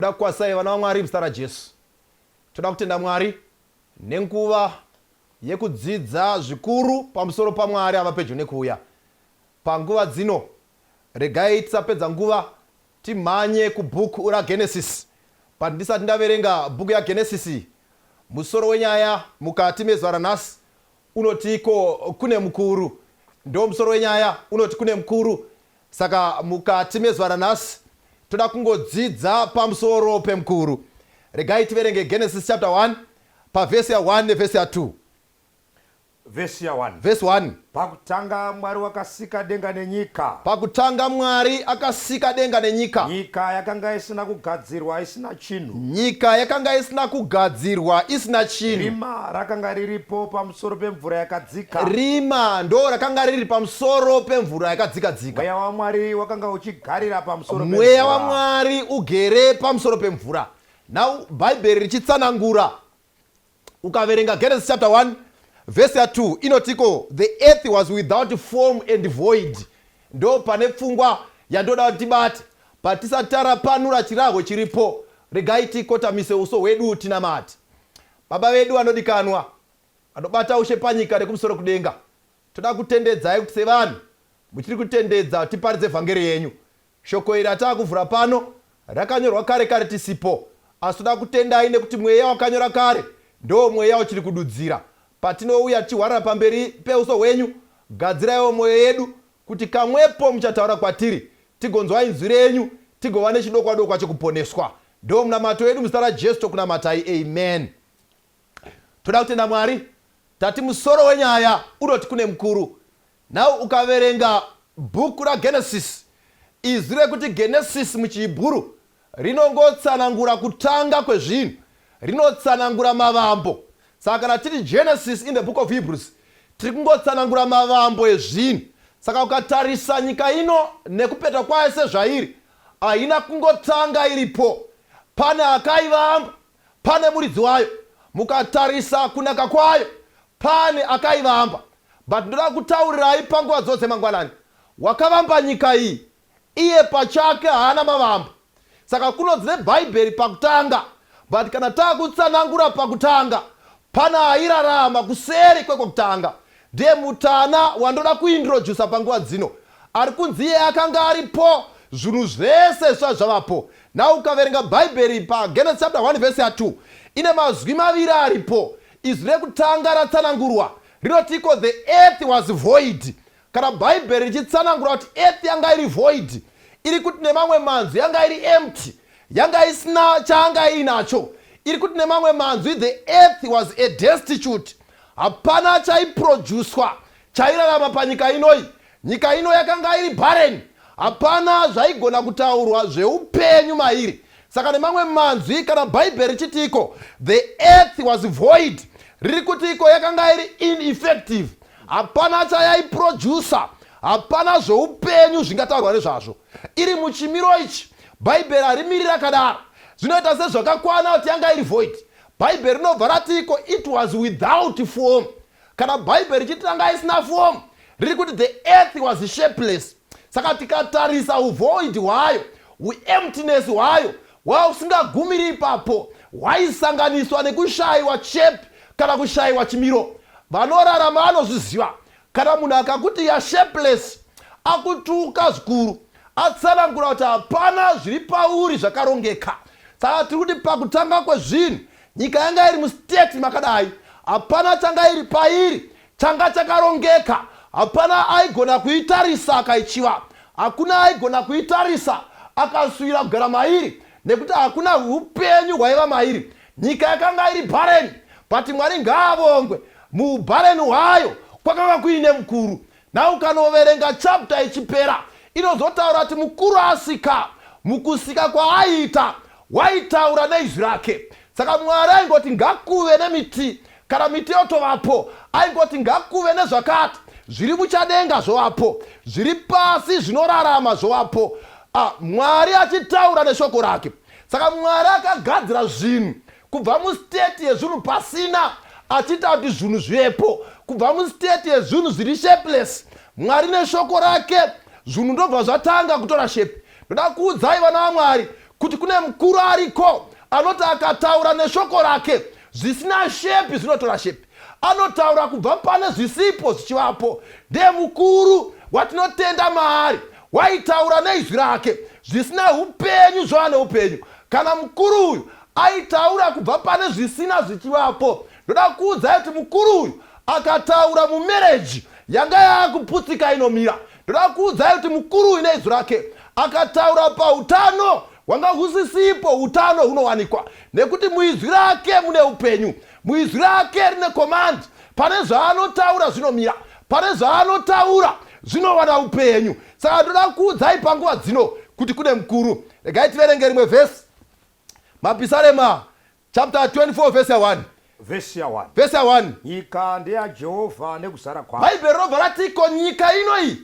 Toda kukwazisai vana vaMwari muzita raJesu. Toda kutenda Mwari nenguva yekudzidza zvikuru pamusoro paMwari ava pedyo nekuuya. Panguva dzino, regai tisapedza nguva timhanye kubhuku raGenesis. But ndisati ndaverenga bhuku yaGenesis, musoro wenyaya mukati mezuva ranhasi unoti iko kune mukuru. Ndo musoro wenyaya unoti kune mukuru. Saka mukati mezuva ranhasi toda kungodzidza pamusoro pemukuru. Regai tiverenge Genesis chapter 1 pavhesi ya1 nevhesi ya2. Vhesi ya1. Vhesi 1. Pakutanga Mwari wakasika denga nenyika. Pakutanga Mwari akasika denga nenyika. Nyika yakanga isina kugadzirwa isina chinhu. Nyika yakanga isina kugadzirwa isina chinhu. Rima rakanga riripo pamusoro pemvura yakadzika. Rima ndo rakanga riri pamusoro pemvura yakadzika-dzika. Mweya waMwari wakanga uchigarira pamusoro pemvura. Mweya waMwari ugere pamusoro pemvura. Now Bhaibheri richitsanangura, ukaverenga Genesis chapter 1 verse ya 2 inotiko the earth was without form and void. Ndo pane pfungwa yandoda kuti tibate patisati tarapanura chirahwe chiripo. Regai tikotamise uso hwedu tinamate. Baba vedu vanodikanwa, vanobata ushe panyika nekumusoro kudenga, toda kutendedzai kuti sevanhu muchiri kutendedza tiparidze vhangeri yenyu. Shoko iri ratakuvhura pano rakanyorwa kare kare tisipo, asi toda kutendai nekuti mweya wakanyora kare ndo mweya uchiri kududzira. Patinouya tichihwarara pamberi peuso hwenyu, gadziraiwo mwoyo yedu kuti kamwepo muchataura kwatiri, tigonzwa inzwi renyu, tigova nechidokwa-dokwa chekuponeswa. Ndo munamato wedu muzita raJesu tokunamatai, amen. Toda kutenda Mwari, tati musoro wenyaya unoti kune mukuru. Now ukaverenga bhuku raGenesis, izwi rekuti Genesis muchiHibhuru rinongotsanangura kutanga kwezvinhu, rinotsanangura mavambo. Saka kana tiri Genesis in the book of Hebrews, tiri kungotsanangura mavambo ezvinhu. Saka ukatarisa nyika ino nekupetwa kwayo sezvairi, haina kungotanga iripo. Pane akaivamba, pane muridzi wayo. Mukatarisa kunaka kwayo, pane akaivamba. But ndoda kutaurirai panguva dzose mangwanani, wakavamba nyika iyi iye pachake haana mavambo. Saka kunonzi neBhaibheri pakutanga, but kana takutsanangura pakutanga, pane airarama kuseri kwekwekutanga. Ndiye mutana wandoda kuintrodusa panguva dzino, ari kunzi iye akanga aripo zvinhu zvese zvisati zvavapo. Now ukaverenga Bhaibheri paGenesis chapter 1 verse ya 2 ine mazwi maviri aripo. Izwi rekutanga ratsanangurwa rinoti iko the earth was void. Kana Bhaibheri richitsanangura kuti earth yanga iri void, iri kuti nemamwe manzwi yanga iri empty, yanga isina chaanga iinacho. Iri kuti nemamwe manzwi the earth was a destitute. Hapana chaiproducwa chairarama panyika inoyi. Nyika ino yakanga iri barren. Hapana zvaigona kutaurwa zveupenyu mairi. Saka nemamwe manzwi kana Bhaibheri richiti iko the earth was void, riri kuti iko yakanga iri ineffective. Hapana chayaiproducer, hapana zveupenyu zvingataurwa nezvazvo. Iri muchimiro ichi, Bhaibheri harimiri rakadaro. Zvinoita sezvakakwana kuti yanga iri void. Bhaibheri rinobva rati iko it was without form. Kana Bhaibheri richiti yanga isina form, riri kuti the earth was shapeless. Saka tikatarisa huvoid hwayo, huemptiness hwayo, hwausingagumiri ipapo, hwaisanganiswa nekushaiwa shape kana kushaiwa chimiro. Vanorarama vanozviziva. Kana munhu akakuti ya shapeless, akutuka zvikuru, atsanangura kuti hapana zviri pauri zvakarongeka. Saka tiri kuti pakutanga kwezvinhu, nyika yanga iri mustate makadai, hapana changa iri pairi changa chakarongeka, hapana aigona kuitarisa akaichiva, hakuna aigona kuitarisa akasuvira kugara mairi, nekuti hakuna upenyu hwaiva mairi. Nyika yakanga iri barren, but Mwari ngaavongwe, mubarren hwayo kwakanga kuine mukuru. Now ukanoverenga chapter ichipera, inozotaura kuti mukuru asika, mukusika kwaaiita waitaura neizwi rake. Saka Mwari aingoti ngakuve nemiti, kana miti yotovapo. Aingoti ngakuve nezvakati, zviri muchadenga zvovapo, zviri pasi zvinorarama zvovapo. Mwari achitaura neshoko rake. Saka Mwari akagadzira zvinhu kubva mustate yezvinhu pasina, achiita kuti zvinhu zvivepo kubva mustate yezvinhu zviri shapeless. Mwari neshoko rake zvinhu ndobva zvatanga kutora shape. Ndoda kuudzai vana vaMwari Kuti kune mukuru ariko anoti akataura neshoko rake, zvisina shape zvinotora shape. Anotaura kubva pane zvisipo zvichivapo. Ndiye mukuru watinotenda maari. Waitaura neizwi rake, zvisina upenyu zvava neupenyu. Kana mukuru uyu aitaura kubva pane zvisina zvichivapo, ndoda kuudzai kuti mukuru uyu akataura mumereji yanga yaakuputsika inomira. Ndoda kuudzai kuti mukuru uyu neizwi rake akataura pautano hwanga husisipo, utano hunowanikwa nekuti muizwi rake mune upenyu. Muizwi rake rine command. Pane zvaanotaura zvinomira, pane zvaanotaura zvinowana upenyu. Saka ndoda kuudzai panguva dzino kuti kune mukuru. Regai tiverenge rimwe vhesi, Mapisarema chapter 24 vhesi ya 1. Vhesi ya 1. Vhesi ya 1. Nyika ndeyaJehovha nekuzara kwayo. Bhaibheri robva ratiko nyika ino iyi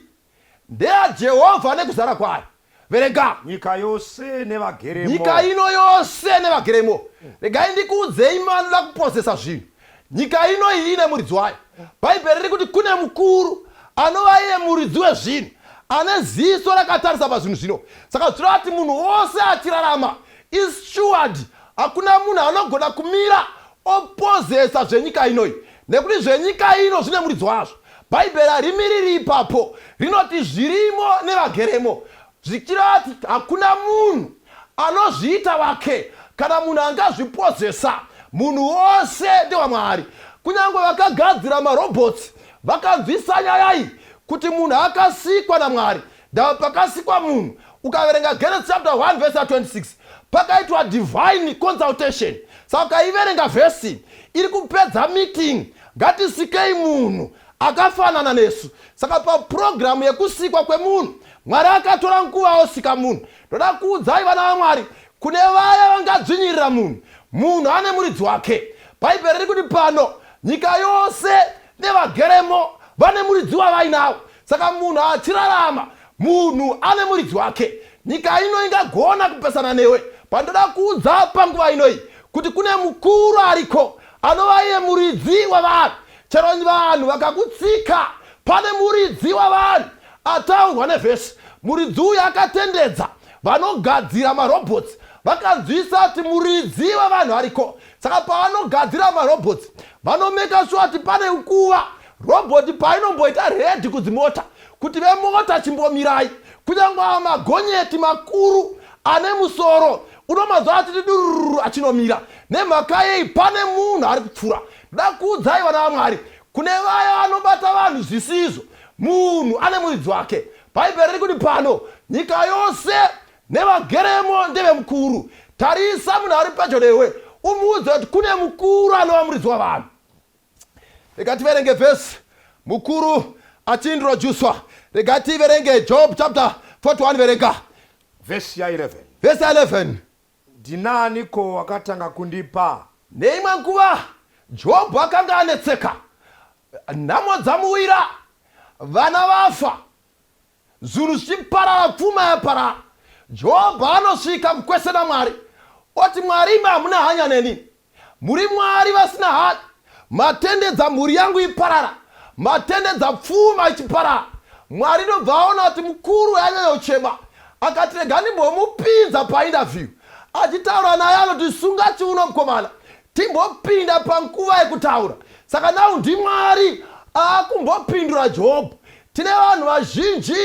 ndeyaJehovha nekuzara kwayo. Verenga. Nyika yose nevageremo. Nyika ino yose nevageremo. Regai ndikuudzei, manoda kupozesa zvinhu. Nyika ino iyi ine muridzi wayo. Bhaibheri riri kuti kune mukuru anova iye muridzi wezvinhu, ane ziso rakatarisa pazvinhu zvino. Saka zvichireva kuti munhu wose achirarama isteward. Hakuna munhu anogona kumira opozesa zvenyika inoyi, nekuti zvenyika ino zvine muridzi wazvo. Bhaibheri harimiriri ipapo, rinoti zvirimo nevageremo, zvichireva kuti hakuna munhu anozviita wake kana munhu angazvipozesa. Munhu wose ndewaMwari. Kunyange vakagadzira marobhotsi vakanzwisa nyaya iyi kuti munhu akasikwa naMwari. Ndava pakasikwa munhu, ukaverenga Genesis chapter 1 verse 26, pakaitwa divine consultation. Saka ukaiverenga vhesi iri kupedza meeting, ngatisikei munhu akafanana nesu. Saka papurogiramu yekusikwa kwemunhu, Mwari akatora nguva osika munhu. Ndoda kuudzai vana vaMwari, kune vaya vangadzvinyirira munhu, munhu ane muridzi wake. Bhaibheri riri kuti pano nyika yose nevageremo vane muridzi wavainawo. Saka munhu achirarama, munhu ane muridzi wake. Nyika ino ingagona kupesana newe, pandoda kuudza panguva inoyi kuti kune mukuru ariko anova iye muridzi wavanhu. Chero vanhu vakakutsika, pane muridzi wavanhu ataurwa nevhesi. Muridzi uyu akatendedza vanogadzira marobhotsi, vakanzwisa kuti muridzi wevanhu ariko. Saka pavanogadzira marobhotsi, vanomeka sure kuti pane nguva robhoti painomboita redhi kudzimota kuti vemota chimbomirai. Kunyange ava magonyeti makuru ane musoro unomanzwa achiti durururu achinomira. Nemhaka yei? Pane munhu ari kupfuura. Ndoda kuudzai vana vaMwari, kune vaya vanobata vanhu zvisizvo, munhu ane muridzi wake. Bhaibheri riri kuti pano nyika yose nevageremo ndevemukuru. Tarisa munhu ari pedyo newe, umuudze kuti kune mukuru anova muridzi wavanhu. Rega tiverenge vhesi mukuru achiintroducwa. Rega tiverenge Job chapter 41. Verenga. Vhesi ya 11. Vhesi ya 11. Ndinaaniko wakatanga kundipa? Neimwe nguva Jobho akanga anetseka, nhamo dzamuwira, vana vafa, zvinhu zvichiparara, pfuma yaparara. Jobho anosvika kukwesena Mwari oti, Mwari, imi hamuna hanya neni. Muri Mwari vasina hanya. Matendedza mhuri yangu iparara, matendedza pfuma ichiparara. Mwari ndobva aona kuti mukuru yanyanya kuchema, akati rega ndimbomupinza painterview. Achitaura naye anoti, sunga chiuno mukomana, timbopinda panguva yekutaura. Saka now ndiMwari aakumbopindura Jobho. Tine vanhu vazhinji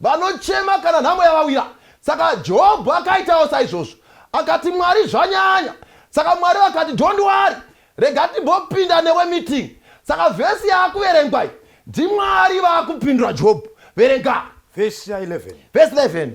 vanochema kana nhamo yavawira. Saka Jobho akaitawo saizvozvo, akati Mwari zvanyanya. Saka Mwari vakati don't worry, rega timbopinda newe meeting. Saka vhesi yaakuverengwa iyi ndiMwari vaakupindura Jobho. Verenga. Vhesi ya 11. Vhesi 11.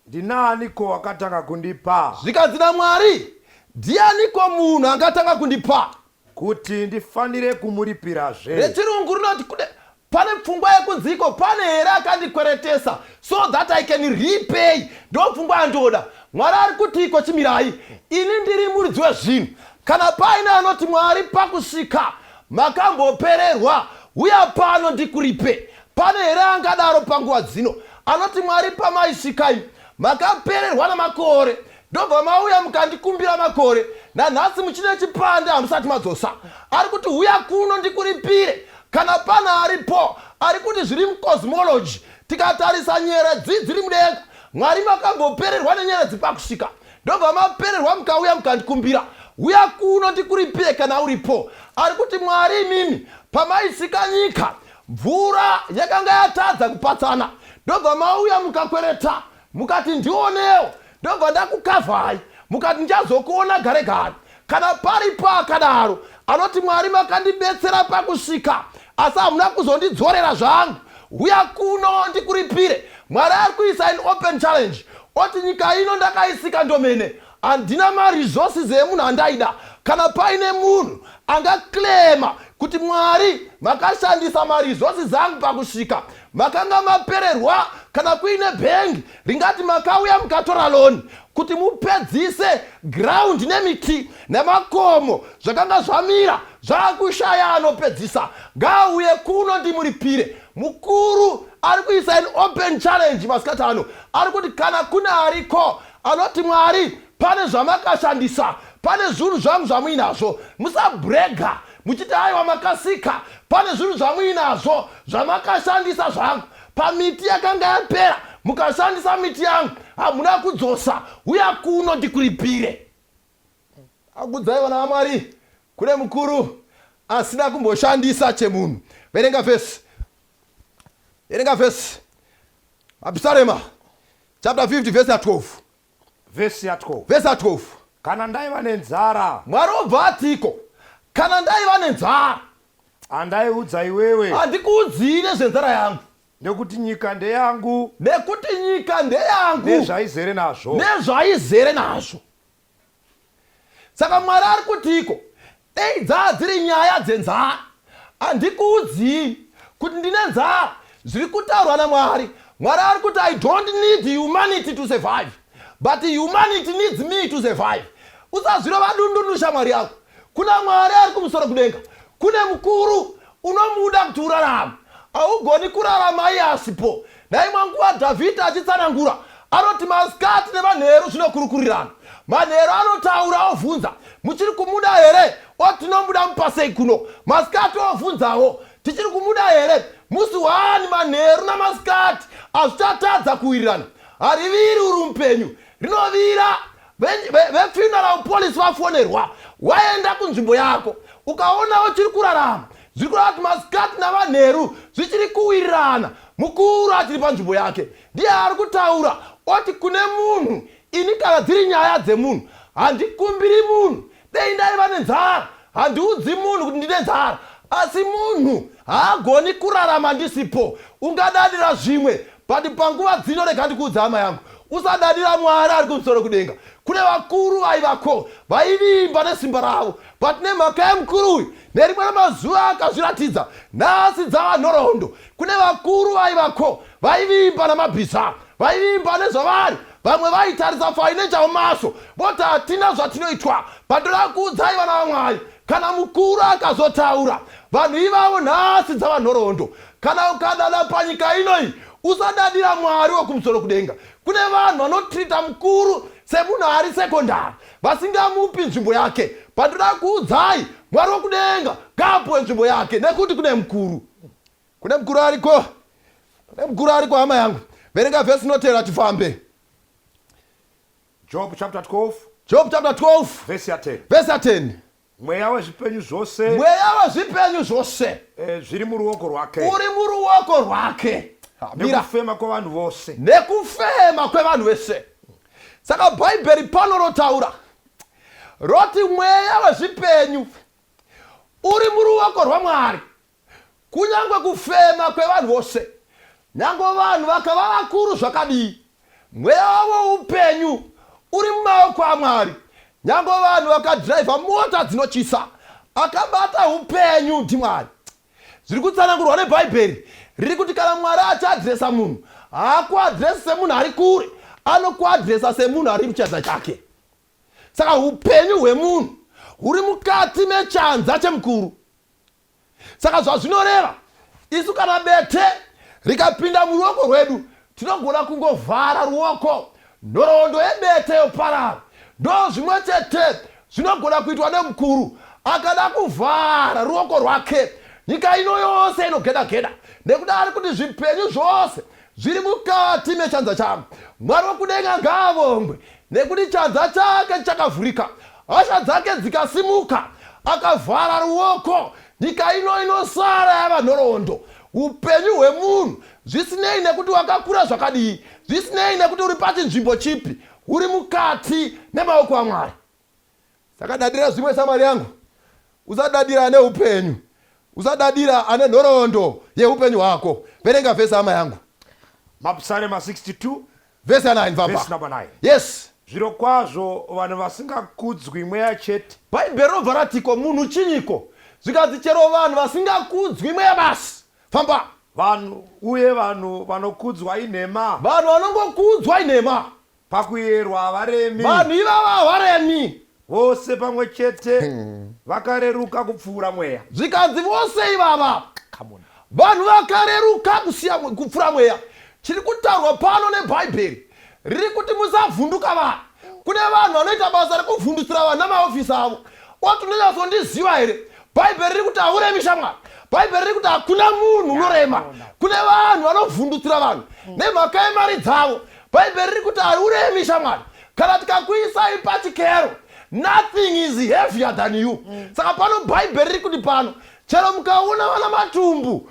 Ndinaaniko wakatanga kundipa? Zvikanzi naMwari, ndianiko munhu angatanga kundipa? Kuti ndifanire kumuripirazve. Rechirungu rinoti kune pane pfungwa yekunzi iko pane here akandikweretesa so that I can repay. Ndo pfungwa yandoda. Mwari ari kuti iko chimirai, ini ndiri muridzi wezvinhu. Kana paine anoti Mwari pakusvika makambopererwa, uya pano ndikuripe. Pane here angadaro panguva dzino anoti Mwari pamaisvika makapererwa namakore, ndobva mauya mukandikumbira makore, nanhasi muchine chipande hamusati madzosa. Ari kuti huya kuno ndikuripire. Kana pana aripo ari kuti zviri mucosmology, tikatarisa nyeredzi dziri mudenga, Mwari makambopererwa nenyeredzi pakusvika. Ndobva mapererwa mukauya mukandikumbira. Uya kuno ndikuripire kana uripo. Ari kuti Mwari imimi pamaisika nyika mvura yakanga yatadza kupatsana. Ndobva mauya mukakwereta mukati ndionewo ndobva ndakukavhai mukati ndichazokuona gare gare. Kana paripo akadaro anoti Mwari makandibetsera pakusvika asi hamuna kuzondidzorera zvangu. Huya kuno ndikuripire. Mwari ari kuisa an open challenge oti nyika ino ndakaisika ndomene handina maresources emunhu andaida. Kana paine munhu angaclaima kuti Mwari makashandisa maresources angu pakusvika makanga mapererwa, kana kuine bhengi ringati makauya mukatora loan kuti mupedzise ground nemiti nemakomo zvakanga zvamira zvakushaya anopedzisa, ngaauye kuno ndimuripire. Mukuru ari kuisa an open challenge masikati ano, ari kuti kana kune ariko anoti Mwari pane zvamakashandisa, pane zvinhu zvangu zvamuinazvo, musabrega muchiti aiwa makasika, pane zvinhu zvamuinazvo zvamakashandisa zvangu pamiti yakanga yapera, mukashandisa miti yangu hamuna kudzosa, uya kuno ndikuripire. Akudzai vana vaMwari, kune mukuru asina kumboshandisa chemunhu. Verenga vhesi, verenga vhesi, Mapisarema chapter 50 verse ya 12. Vhesi ya 12. Vhesi ya 12. Kana ndaiva nenzara, Mwari obva atiko, kana ndaiva nenzara, handaiudza iwewe, handikuudzii nezvenzara yangu, nekuti nyika ndeyangu, nekuti nyika ndeyangu nezvaizere nazvo. Nezvaizere nazvo. Saka Mwari ari kutiko, dei dzaa dziri nyaya dzenzara, handikuudzii kuti ndine nzara. Zviri kutaurwa naMwari, Mwari ari kuti I don't need humanity to survive, but humanity needs me to survive. Usazvirova dundundu shamwari yako. Kuna Mwari ari kumusoro kudenga, kune mukuru unomuda kuti urarame. Haugoni kurarama iye asipo. Naimwe nguva Dhavhidhi achitsanangura anoti masikati nemanheru zvinokurukurirana. Manheru anotaura ovhunza, muchiri kumuda here? Oti tinomuda, mupasei kuno. Masikati ovhunzawo, tichiri kumuda here? Musi waani manheru namasikati hazvichatadza kuwirirana. Hariviri uri mupenyu, rinovira. Vefuneral police vafonerwa, waenda kunzvimbo yako ukaona uchiri kurarama, zviri kureva kuti masikati namanheru zvichiri kuwirirana. Mukuru achiri panzvimbo yake, ndiye ari kutaura oti kune munhu, ini kana dziri nyaya dzemunhu handikumbiri munhu. Dei ndaiva nenzara handiudzi munhu kuti ndine nzara, asi munhu haagoni kurarama ndisipo. Ungadadira zvimwe, but panguva dzino rega ndikuudza hama yangu, usadadira Mwari ari kumusoro kudenga. Kune vakuru vaivako vaivimba nesimba ravo, but nemhaka yemukuru uyu nerimwe remazuva akazviratidza, nhasi dzava nhoroondo. Kune vakuru vaivako vaivimba namabhiza, vaivimba nezvavari, vamwe vaitarisa financial muscle voti hatina zvatinoitwa. Pandoda kuudzai vana vaMwari, kana mukuru akazotaura, vanhu ivavo nhasi dzava nhoroondo. Kana ukadada panyika inoyi, usadadira Mwari wekumusoro kudenga. Kune vanhu vanotrita mukuru semunhu ari secondary, vasingamupi nzvimbo yake. Pandoda kuudzai, Mwari wekudenga ngaapuwe nzvimbo yake, nekuti kune mukuru. Kune mukuru ariko, kune mukuru ariko hama yangu. Verenga vhesi inotevera tifambe. Job chapter 12, Job chapter 12 vhesi ya 10. Vhesi ya 10. Mweya wezvipenyu zvose, mweya wezvipenyu zvose zviri muruoko rwake, uri muruoko rwake. Mira. Nekufema kwavanhu vose. Nekufema kwevanhu vese. Saka Bhaibheri pano rotaura roti mweya wezvipenyu uri muruoko rwaMwari, kunyange kufema kwevanhu vose. Nyange vanhu vakava vakuru zvakadii, mweya wavo upenyu uri mumaoko aMwari. Nyange vanhu vakadhiraivha mota dzinotyisa, akabata upenyu ndiMwari. Zviri kutsanangurwa neBhaibheri riri kuti kana Mwari achiadhiresa munhu, haakuadhiresi semunhu ari kure, anokuadhiresa semunhu ari muchanza chake. Saka upenyu hwemunhu huri mukati mechanza chemukuru. Saka zvazvinoreva, isu kana bete rikapinda muruoko rwedu, tinogona kungovhara ruoko, nhoroondo yebete yoparara. Ndo zvimwe chete zvinogona kuitwa nemukuru akada kuvhara ruoko rwake, nyika ino yose inogeda-geda, nekuda ari kuti zvipenyu zvose zviri mukati mechanza changu. Mwari wokudenga ngaavongwe. Nekuti chanza chake chakavhurika, hasha dzake dzikasimuka, akavhara ruoko, nyika ino inosara yava nhoroondo. Upenyu hwemunhu, zvisinei nekuti wakakura zvakadii, zvisinei nekuti uri pachinzvimbo chipi, huri mukati memaoko aMwari. Saka dadira zvimwe shamwari yangu, usadadira ane upenyu, usadadira ane nhoroondo yeupenyu hwako. Verenga vhesi hama yangu. Mapsalema 62 Vhesi ya 9 verse famba. number 9. Yes. Zvirokwazvo vanhu vasingakudzwi mweya chete. Bhaibheri robva ratiko munhu chinyiko? Zvikanzi chero vanhu vasingakudzwi mweya basi. Famba. Vanhu uye vanhu vanokudzwa inhema. Vanhu vanongokudzwa inhema. Pakuyerwa havaremi. Vanhu ivava havaremi. Vose pamwe chete vakareruka kupfuura mweya. Zvikanzi vose ivava Come on. vanhu vakareruka kusiya kupfuura mweya. Chiri kutaurwa pano neBhaibheri riri kuti musavhunduka vanhu. Kune vanhu vanoita basa rekuvhundutsira vanhu namahofisi avo. Oti unonyatsondiziva here? Bhaibheri riri kuti hauremi shamwari. Bhaibheri riri kuti hakuna munhu unorema. Kune vanhu vanovhundutsira vanhu nemhaka yemari dzavo. Bhaibheri riri kuti hauremi shamwari. Kana tikakuisai pachikero, nothing is heavier than you. Saka pano Bhaibheri riri kuti pano chero mukaona vana matumbu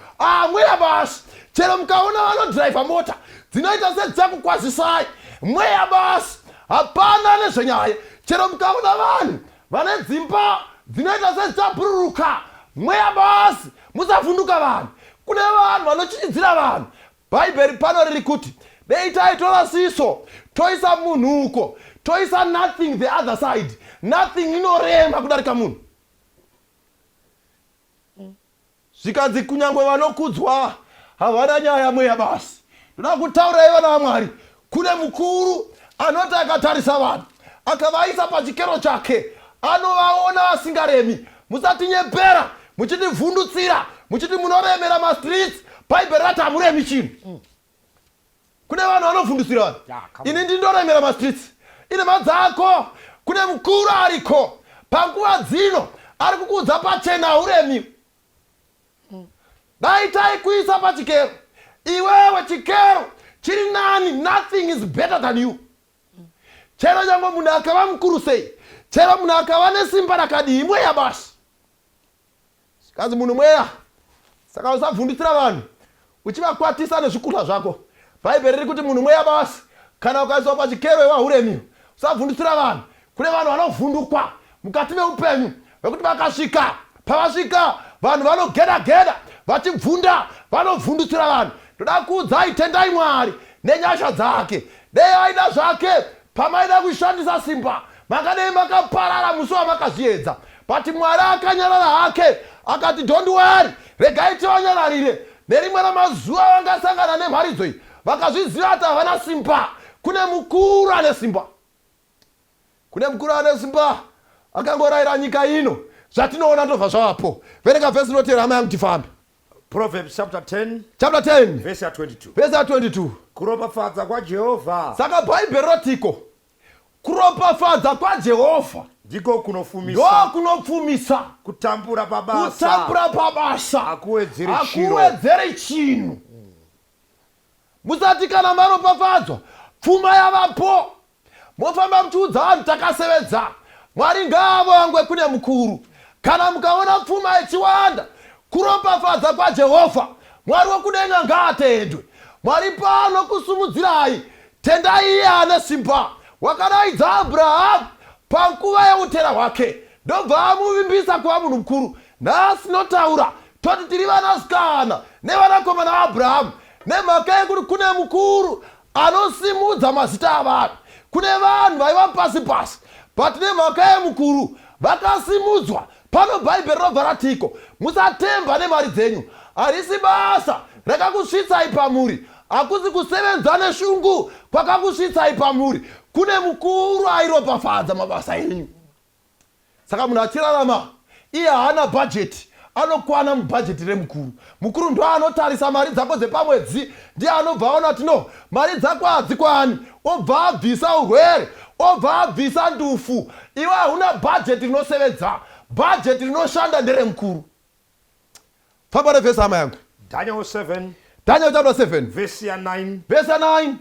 mweya basi, chero mukaona vanodhiraivha mota dzinoita sedzichakukwazisai, mweya basi, hapana nezvenyaya. Chero mukaona vanhu vane dzimba dzinoita sedzichabhururuka, mweya basi, musavhunduka vanhu. Kune vanhu vanochichidzira vanhu. Bhaibheri pano riri kuti dei taitora siso toisa munhu uko, toisa nothing the other side. Nothing inorema kudarika munhu. Zvikanzi kunyangwe vanokudzwa havana nyaya mweya basi. Ndoda kutaurirai vana vaMwari, kune mukuru anoti akatarisa vanhu akavaisa pachikero chake anovaona vasingaremi. Musatinyepera muchitivhundutsira muchiti munoremera mastreets. Bhaibheri rati hamuremi chinhu. Kune vanhu vanovhundutsira vanhu. Yeah, come on. Ini ndindoremera mastreets. Inhema dzako. Kune mukuru ariko panguva dzino ari kukuudza pachena hauremi. Dai taikuisa pachikero iwewe, chikero chiri nani. Nothing is better than you. Chero nyangwe munhu akava mukuru sei, chero munhu akava nesimba rakadii, mweya basi. Zvikanzi munhu mweya. Saka usavhundutsira vanhu uchivakwatisa nezvikudla zvako. Bhaibheri riri kuti munhu mweya basi. Kana ukaiswa pachikero iwe hauremi. Usavhundutsira vanhu. Kune vanhu vanovhundukwa mukati meupenyu vekuti vakasvika pavasvika vanhu vanogeda geda vachibvunda, vanovhundutsira vanhu. Ndoda kuudzai, tendai Mwari nenyasha dzake. Dei aida zvake pamaida kushandisa simba makadei makaparara musi wamakazviedza, but Mwari akanyarara hake akati don't worry, regai tivanyararire. Nerimwe ramazuva vangasangana nemharidzo iyi vakazviziva kuti havana simba. Kune mukuru ane simba. Kune mukuru ane simba akangorayira nyika ino, zvatinoona ndobva zvavapo. Verenga vhesi inotevera hama yangu tifambe. Proverbs chapter 10 Chapter 10 verse ya 22. Vhesi ya 22. Kuropafadza kwaJehovha Saka Bhaibheri rotiko kuropafadza kwaJehovha ndiko kunofumisa, ndo kunopfumisa, kutambura pabasa kutambura pabasa hakuwedzeri chiro. Hakuwedzeri chinhu. Musati kana maropafadzwa pfuma yavapo mofamba muchiudza vanhu takasevedza. Mwari ngaavongwe. Kune mukuru. Kana mukaona pfuma ichiwanda, kuropafadza kwaJehovha. Mwari wokudenga ngaatendwe. Mwari pano kusumudzirai, tendai iye ane simba wakadaidza Abrahamu panguva yeutera hwake ndobva amuvimbisa kuva munhu mukuru. Nhasi notaura toti tiri vanasikana nevanakomana vaAbrahamu nemhaka yekuti kune mukuru anosimudza mazita avanhu. Kune vanhu vaiva pasi pasi, but nemhaka yemukuru vakasimudzwa. Pano Bhaibheri robva ratiko musatemba nemari dzenyu. Harisi basa rakakusvitsai pamuri, hakusi kusevenza neshungu kwakakusvitsai pamuri. Kune mukuru airopafadza mabasa enyu. Saka munhu achirarama iye haana bhajeti, anokwana mubhajeti remukuru. Mukuru ndo anotarisa mari dzako dzepamwedzi, ndiye anobva aona kuti no, mari dzako hadzikwani, obva abvisa urwere, obva abvisa ndufu. Iwe hauna bhajeti rinosevenza, bhajeti rinoshanda nderemukuru. Famba nevhesi hama yangu. Daniel 7 Daniel chapter 7 vhesi ya 9 vhesi ya 9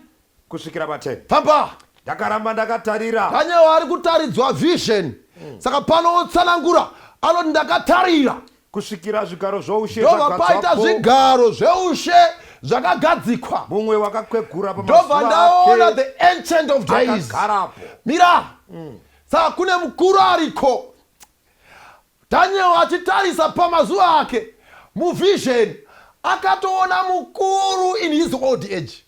kusvikira pa 10. Famba. Ndakaramba ndakatarira. Daniel ari kutaridzwa vision. Saka pano otsanangura anoti ndakatarira. Kusvikira zvigaro zvoushe Ndobva paita zvagadzwapo. zvigaro zveushe zvakagadzikwa. Mumwe wakakwegura Ndobva pamazuva ndaona ake the Ancient of Days. Akagarapo. Mira. Saka kune mukuru ariko. Daniel achitarisa pamazuva ake muvision akatoona mukuru in his old age.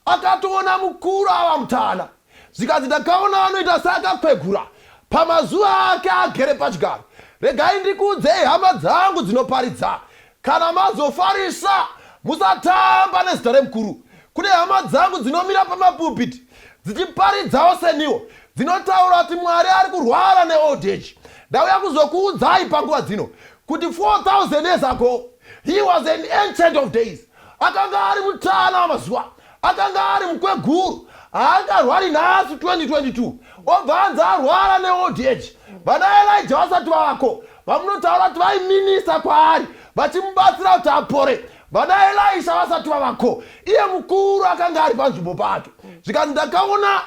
Akatoona mukuru ava mutana. Zvikanzi ndakaona anoita seakakwegura pamazuva ake agere pachigaro. Regai ndikuudzei hama dzangu dzinoparidza, kana mazofarisa musatamba nezita remukuru. Kune hama dzangu dzinomira pamapulpit dzichiparidzawo seniwo, dzinotaura kuti Mwari ari kurwara neold age. Ndauya kuzokuudzai panguva dzino kuti 4000 years ago he was an ancient of days. Akanga ari mutana wamazuva, akanga ari mukweguru, haangarwari nhasi 2022 obva anzi arwara neold age. Vana Elijah vasati vavako, vamunotaura kuti vaiminista kwaari vachimubatsira kuti apore, vana Elisha vasati vavako, iye mukuru akanga ari panzvimbo pake. Zvikanzi ndakaona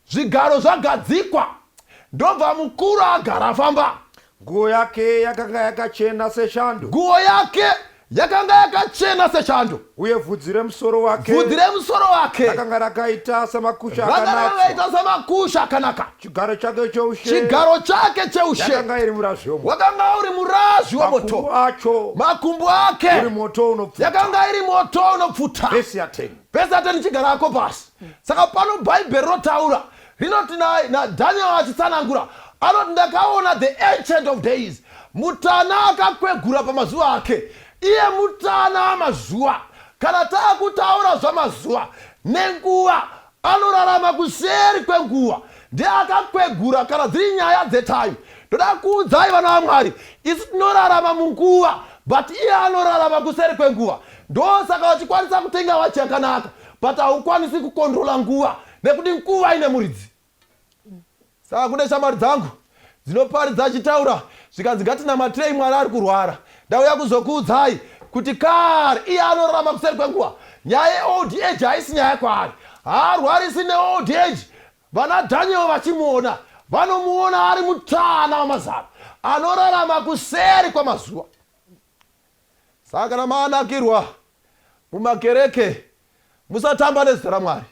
zvigaro zvagadzikwa, ndobva mukuru agara afamba. Nguo yake yakanga yakachena sechando. Nguo yake yakanga yakachena sechando. Uye vhudzi remusoro wake Vhudzi remusoro wake rakanga rakaita samakusha ranga akanatswa. rakaita samakusha akanaka. Chigaro chake choushe Chigaro chake cheushe yakanga iri murazvi womoto. wakanga uri murazvi Makumbo womoto. acho Makumbo ake uri moto unopfuta. yakanga iri moto unopfuta. Vhesi ya 10. Vhesi ya 10 chigara ako pasi. Saka pano Bhaibheri rotaura rinoti naDaniel achitsanangura anoti ndakaona the Ancient of Days, mutana akakwegura pamazuva ake, iye mutana wamazuva. Kana taakutaura zvamazuva nenguva, anorarama kuseri kwenguva, ndiye akakwegura kana dziri nyaya dzetime. Ndoda kuudzai vana vaMwari, isu tinorarama munguva, but iye anorarama kuseri kwenguva. Ndosaka vachikwanisa kutenga wachi yakanaka, but haukwanisi kukondrola nguva nekuti nguva ine muridzi. Saka kune shamwari dzangu dzinoparidza achitaura zvikanzi ngatinamatirei Mwari ari kurwara. Ndauya kuzokuudzai kuti kare iye anorarama kuseri kwenguva. Nyaya yeold age haisi nyaya kwaari. Haarwarisi neold age. Vana Daniel vachimuona vanomuona ari mutana wamazana anorarama kuseri kwamazuva. Saka kana maanakirwa mumakereke musatamba nezita raMwari.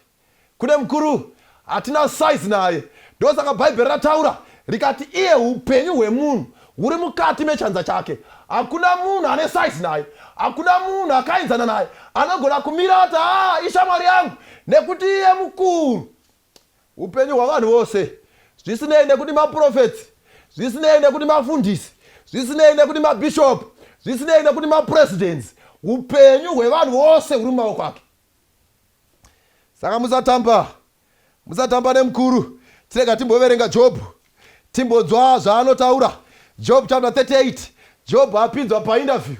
Kune mukuru hatina size naye. Ndosaka Bhaibheri rataura rikati iye upenyu hwemunhu huri mukati mechanza chake. Hakuna munhu ane size naye. Hakuna munhu akaenzana naye anogona kumira ati haa ishamwari yangu nekuti iye mukuru. Upenyu hwavanhu vose, zvisinei nekuti maprofetsi, zvisinei nekuti mafundisi, zvisinei nekuti mabishop, zvisinei nekuti mapresidents, upenyu hwevanhu vose huri mumaoko ake. Saka musatamba, musatamba nemukuru. Tirega timboverenga Job, timbonzwa zvaanotaura. Job chapter 38. Job apinzwa painterview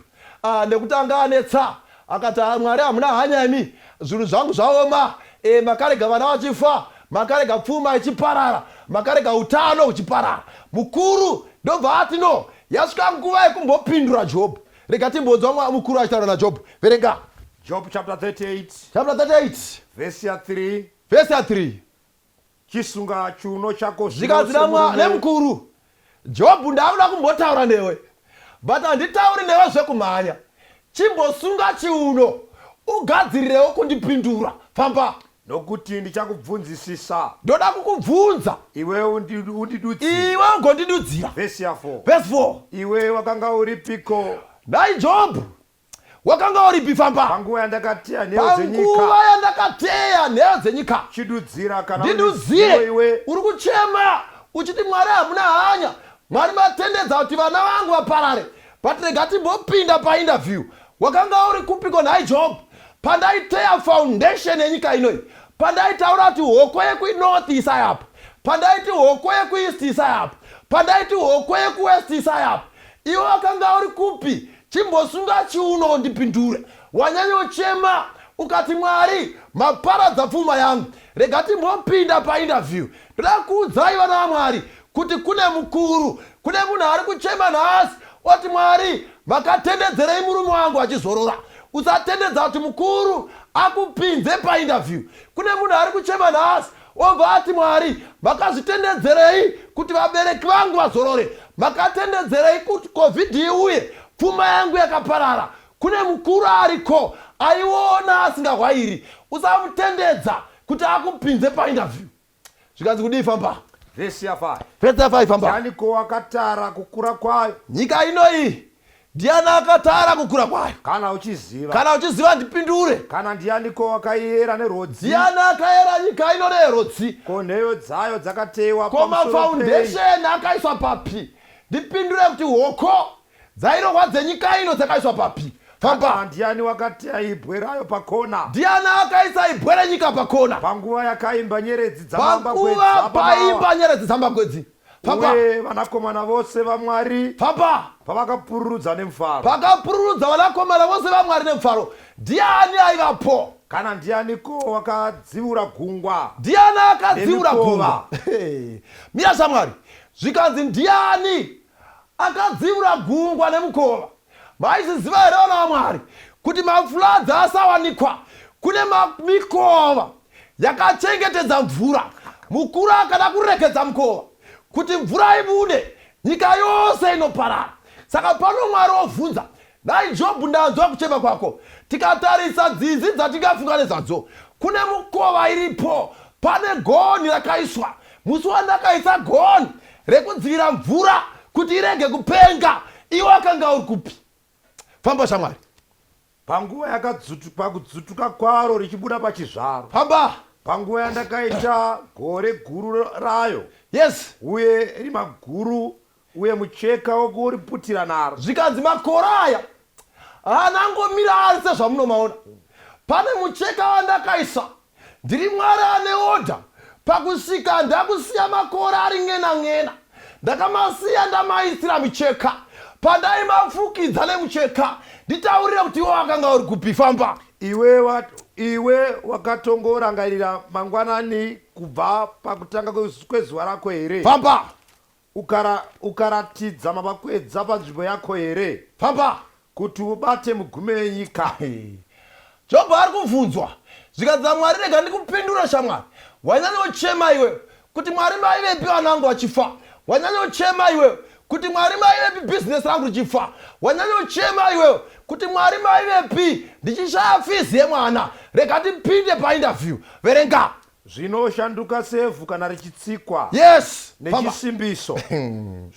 nekuti anga anetsa, akati Mwari hamuna hanya imi, zvinhu zvangu zvaoma, makarega vana vachifa, makarega pfuma ichiparara, makarega utano huchiparara. Mukuru ndobva ati no, yasvika nguva yekumbopindura Job. Rega timbonzwa mukuru achitaura naJob. Verenga. Job chapter 38. Chapter 38. Verse ya 3. Verse ya 3. Chisunga chiuno chako zvino Zvikanzi semurume. nemukuru, Job ndakuda kumbotaura newe, but handitauri newe zvekumhanya. Chimbosunga chiuno ugadzirirewo kundipindura. Famba. Nokuti ndichakubvunzisisa. Ndoda kukubvunza. Iwe undidudzire. Iwe ugondidudzira. Verse ya 4. Verse 4. Iwe wakanga uripiko? Nhai Job, wakanga uripi? Famba. Panguva yandakateya nheyo dzenyika. Panguva yandakateya nheyo dzenyika. Chidudzira kana Ndidudzire. une iwe. Uri kuchema uchiti Mwari hamuna hanya. Mwari matendedza kuti vana vangu vaparare. But rega timbopinda painterview. Wakanga uri kupiko nhai Job? Pandaiteya foundation yenyika inoi. Pandaitaura kuti hoko yekunorth isai apa. Pandaiti hoko yekueast isai apa. Pandaiti hoko yekuwest isai apa. Iwe wakanga uri kupi? Chimbosunga chiuno undipindure. Wanyanyochema ukati Mwari maparadza pfuma yangu. Rega timbopinda painterview. Ndoda kuudzai vana vaMwari kuti kune mukuru, kune munhu ari kuchema nhasi oti Mwari makatendedzerei murume wangu achizorora. Usatendedza kuti mukuru akupinze painterview. Kune munhu ari kuchema nhasi Obva ati, Mwari, makazvitendedzerei kuti vabereki vangu vazorore? Makatendedzerei kuti COVID iuye? Pfuma yangu yakaparara. Kune mukuru ariko aiona asingahwairi. Usamutendedza kuti akupinze painterview. Zvikanzi kudii? Famba. Vhesi ya5. Vhesi ya5, famba. Ndianiko wakatara kukura kwayo? Nyika inoyi, ndiani akatara kukura kwayo? Kana uchiziva. Kana uchiziva, ndipindure. Kana ndianiko wakaiyera nerwodzi? Ndiani akayera nyika ino nerwodzi? Ko nheyo dzayo dzakateyiwa Ko pamusoro pei? Mafoundation akaiswa papi? Ndipindure kuti hoko dzairohwa dzenyika ino dzakaiswa papi? Kana Famba. ndiani wakateya ibwe rayo pakona? Ndiani akaisa ibwe renyika pakona? Panguva yakaimba nyeredzi Panguva dzamambakwedza. Paimba nyeredzi dzambakwedzi. Famba. Uye vanakomana vose vaMwari Famba. pavakapururudza nemufaro. Pakapururudza vanakomana vose vaMwari nemufaro, ndiani aivapo? Kana ndianiko wakadziura gungwa Ndiani akadziura nemikova? gungwa? Mira shamwari. Zvikanzi, ndiani akadziura gungwa nemukova? Maizviziva here, vana vaMwari, kuti mafloods asawanikwa, kune mikova yakachengetedza mvura? Mukuru akada kurekedza mukova kuti mvura ibude, nyika yose inoparara. Saka pano Mwari obvunza, "Dai Jobhu, ndanzwa kuchema kwako." Tikatarisa nzizi dzatingafunga nezvadzo, kune mukova iripo. Pane gonhi rakaiswa. Musi wandakaisa gonhi rekudzivira mvura kuti irege kupenga, iwe akanga uri kupi? Famba shamwari. Panguva pakudzutuka kwaro richibuda pachizvaro? Famba. Panguva yandakaita gore guru rayo, uye rima guru, uye mucheka wokuriputira naro? Zvikanzi makore aya haanangomira ari sezvamunomaona. Pane mucheka wandakaisa. Ndiri Mwari ane order. Pakusvika ndakusiya makore ari ng'ena ng'ena, ndakamasiya ndamaisira micheka. Pandaimafukidza nemucheka, nditaurire kuti iwe wakanga uri kupi? Famba. Iwe wakatongorangarira mangwanani kubva pakutanga kwezuva rako here? Famba. Ukaratidza mamakwedza panzvimbo yako here, Famba. kuti ubate mugume wenyika? Jobho ari kubvunzwa. Zvikanzi naMwari, "Rega ndikupindure shamwari. Wanyanyochema iwe kuti Mwari maivepi vana vangu vachifa. Wanyanyochema iwe kuti Mwari maivepi bhizinesi rangu richifa. Wanyanyochema iwe kuti Mwari maivepi ndichishaya fizi yemwana. Rega ndipinde painterview." Verenga. Zvinoshanduka sevhu kana richitsikwa Yes, famba. nechisimbiso.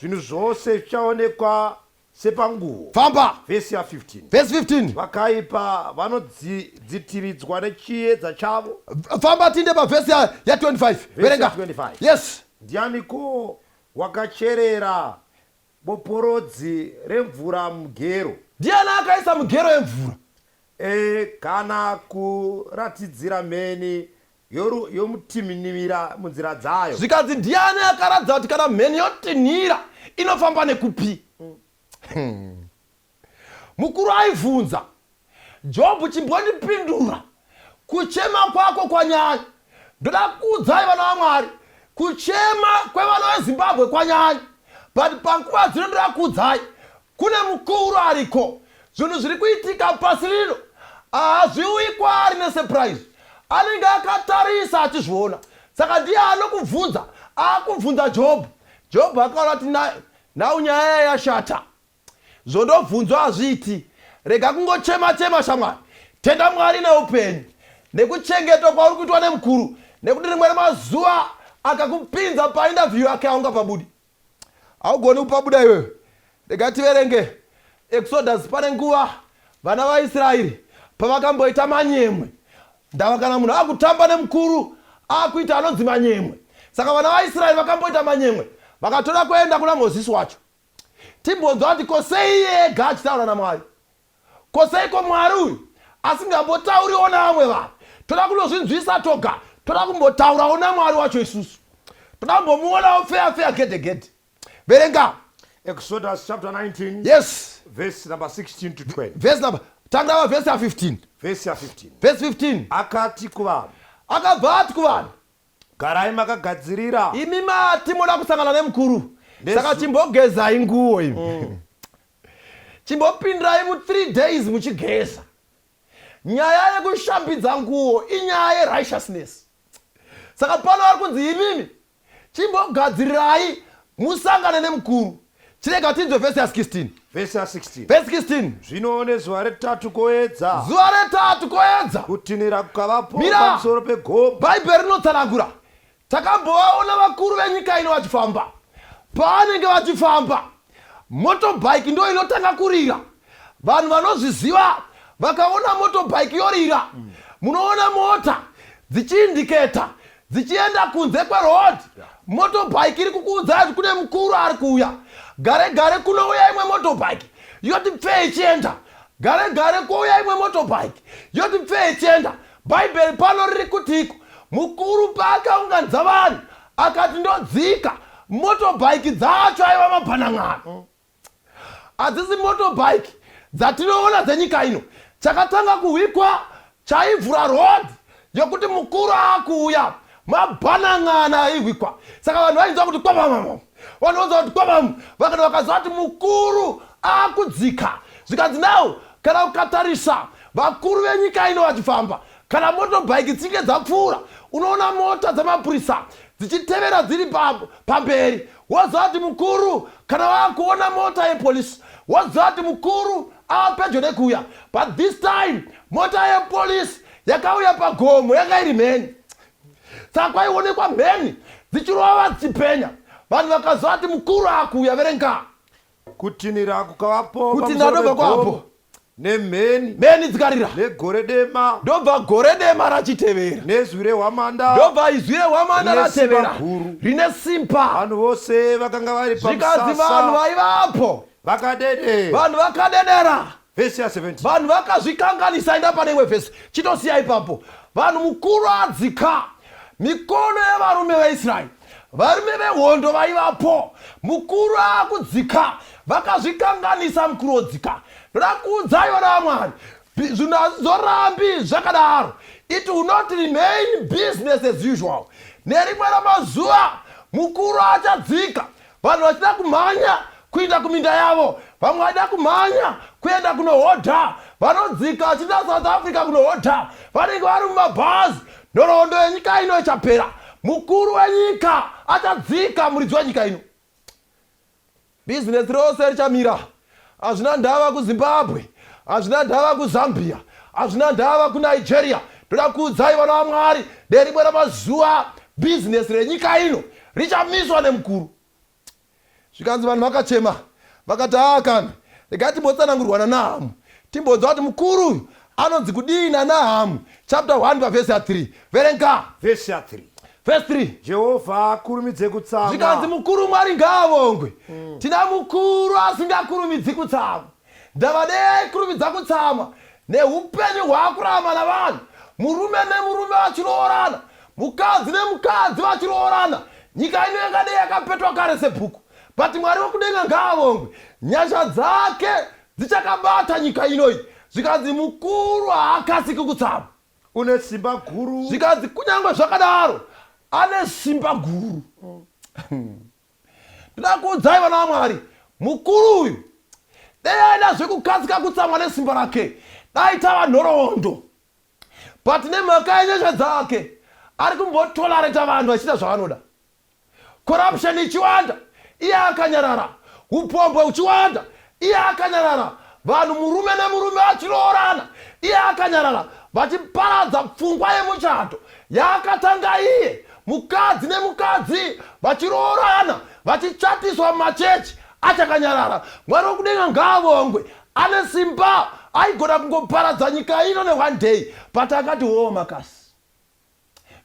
Zvinhu zvose zvichaonekwa sepanguo. Famba. Vhesi ya15. Vhesi 15. Vakaipa vanodzitiridzwa nechiedza chavo. Famba, tinde pavhesi ya25. Verenga. Ya25. Yes. Ndianiko wakacherera boporodzi remvura mugero? Ndiani akaisa mugero yemvura? Kana kuratidzira mheni yomutinhimira munzira dzayo? Zvikanzi, ndiani akaratidza kuti kana mheni yotinhira inofamba nekupi? Mukuru aibvunza Jobhu, "Chimbondipindura, kuchema kwako kwanyanya." Ndoda kuudzai, vana vaMwari, kuchema kwevana veZimbabwe kwanyanya, but panguva dzino ndoda kuudzai kune mukuru ariko. Zvinhu zviri kuitika pasi rino hazviuyi kwaari nesurprise. Anenge akatarisa achizviona. Saka ndiye anokubvunza, akubvunza Jobhu. Jobhu akaona kuti nhau nyaya yashata, zvondobvunzwa hazviiti. Rega kungochema chema shamwari. Tenda Mwari neupenyu nekuchengetwa kwauri kuitwa nemukuru, nekuti rimwe remazuva akakupinza painterview yake haungapabudi, haugoni kupabuda iwewe. Rega tiverenge Exodus. Pane nguva vana vaIsraeri pavakamboita manyemwe. Ndava kana munhu akutamba nemukuru akuita anonzi manyemwe. Saka vana vaIsraeri vakamboita manyemwe, vakatora kuenda kuna Mozisi wacho, timbonzwa kuti ko sei iye ega achitaura naMwari, ko seiko Mwari uyu asingambotauriwo navamwe vanhu? Toda kunozvinzwisa toga, toda kumbotaurawo naMwari wacho isusu, toda kumbomuonawo feya feya, gedhe gedhe. Verenga. Exodus chapter 19, verse number 16 to 20. Verse number, tanga pavhesi ya15. Verse ya15. Verse 15. Akati kuvanhu, Akabva ati kuvanhu, "Garai makagadzirira." "Imi mati moda kusangana nemukuru, saka chimbogezai nguo imi, chimbopindirai mu3 days muchigeza." Nyaya yekushambidza nguo inyaya yerighteousness. Saka pano vari kunzi imimi chimbogadzirirai musangane nemukuru. Chirega tinzwe vhesi ya 16. Vhesi ya 16. Vhesi 16. Zvino nezuva retatu koedza. Zuva retatu koedza. Kutinhira kukavapo pamusoro pegomo. Bhaibheri rinotsanangura. Takambovaona vakuru venyika ino vachifamba. Pavanenge vachifamba, motorbike ndo inotanga kurira. Vanhu vanozviziva vakaona motorbike yorira, munoona mota dzichiindiketa dzichienda kunze kweroad. Motorbike iri kukuudzai kuti kune mukuru ari kuuya. Gare gare kunouya imwe motorbike yoti pfee ichienda. Gare gare kwouya imwe motorbike yoti pfee ichienda. Bhaibheri pano riri kutiiko? Mukuru paakaunganidza vanhu akati ndodzika, motorbike dzacho aiva mabhanan'ana. Hadzisi motorbike dzatinoona dzenyika ino. Chakatanga kuhwikwa chaivhura road yokuti mukuru akuuya, mabhanan'ana aihwikwa. Saka vanhu vainzwa kuti kwamamama, vanhu vonzwa kuti kwamamu, vakati vakaziva kuti mukuru akudzika. Zvikanzi now kana ukatarisa vakuru venyika ino vachifamba, kana motorbike dzichinge dzapfuura, unoona mota dzemapurisa dzichitevera dziri pamberi. Woziva kuti mukuru kana vakuona mota yepolice, woziva kuti mukuru ava pedyo nekuuya. But this time mota yepolice yakauya pagomo yanga iri mheni. Saka kwaionekwa mheni dzichirova dzichipenya. Vanhu vakaziva kuti mukuru akuuya. Verenga. Kutinhira kukavapo Kutinhira pamusoro ndobva pegomo, kwapo. nemheni, Mheni dzikarira. negore dema, Ndobva gore dema rachitevera. Nezwi rehwamanda, Ndobva izwi rehwamanda rine simba ratevera. guru. Rine simba. Vanhu vose vakanga vari Zvikanzi vanhu pamusasa vaivapo. vakadedera. Vanhu vakadedera. Vhesi ya 17. Vanhu vakazvikanganisa. Enda pane imwe vhesi. Chitosiya ipapo. Vanhu mukuru adzika. Mikono yevarume veIsraeri. Varume vehondo vaivapo. Mukuru akudzika. Vakazvikanganisa mukuru odzika. Ndoda kuudzai vana vaMwari. Zvinhu hazvizorambi zvakadaro. It will not remain business as usual. Nerimwe ramazuva mukuru achadzika. Vanhu vachida kumhanya kuenda kuminda yavo, vamwe vachida kumhanya kuenda kunohodha, vanodzika vachienda South Africa kunohodha, vanenge vari mumabhazi. Nhoroondo yenyika ino ichapera. Mukuru wenyika achadzika, muridzi wenyika ino. Bhizinesi rose richamira. Hazvina ndava kuZimbabwe, hazvina ndava kuZambia, hazvina ndava kuNigeria. Ndoda kuudzai vana vaMwari, nerimwe ramazuva bhizinesi renyika ino richamiswa nemukuru. Zvikanzi vanhu vakachema vakati, haa kani, regai timbotsanangurwa naNahamu, timbonzwa kuti mukuru uyu anonzi kudii naNahamu chapter 1 pavhesi ya 3. Verenga. Vhesi ya 3. Vhesi 3. Jehovha akurumidze kutsamwa. Zvikanzi mukuru Mwari ngaavongwe. Tina mukuru asingakurumidzi kutsamwa. Ndava dei aikurumidza kutsamwa neupenyu hwaakurarama navanhu. Murume nemurume vachiroorana, mukadzi nemukadzi vachiroorana. Nyika ino yangadei yakapetwa kare sebhuku. But Mwari wekudenga ngaavongwe. Nyasha dzake dzichakabata nyika inoyi. Zvikanzi mukuru haakasiki kutsamwa. Une simba guru. Zvikanzi kunyange zvakadaro ane simba guru. Ndoda kuudzai vana vaMwari, mukuru uyu dai aida zvekukasika kutsamwa nesimba rake, dai tava nhoroondo. But nemhaka yenyasha dzake ari kumbotolerata vanhu vachiita zvavanoda. Corruption ichiwanda, iye akanyarara. Hupombwe huchiwanda, iye akanyarara. Vanhu murume nemurume vachiroorana, iye akanyarara. Vachiparadza pfungwa yemuchato yaakatanga iye. Mukadzi nemukadzi vachiroorana, vachichatiswa mumachechi, achakanyarara. Mwari wekudenga ngaavongwe, ane simba, aigona kungoparadza nyika ino ne one day, but akati hoo makasi.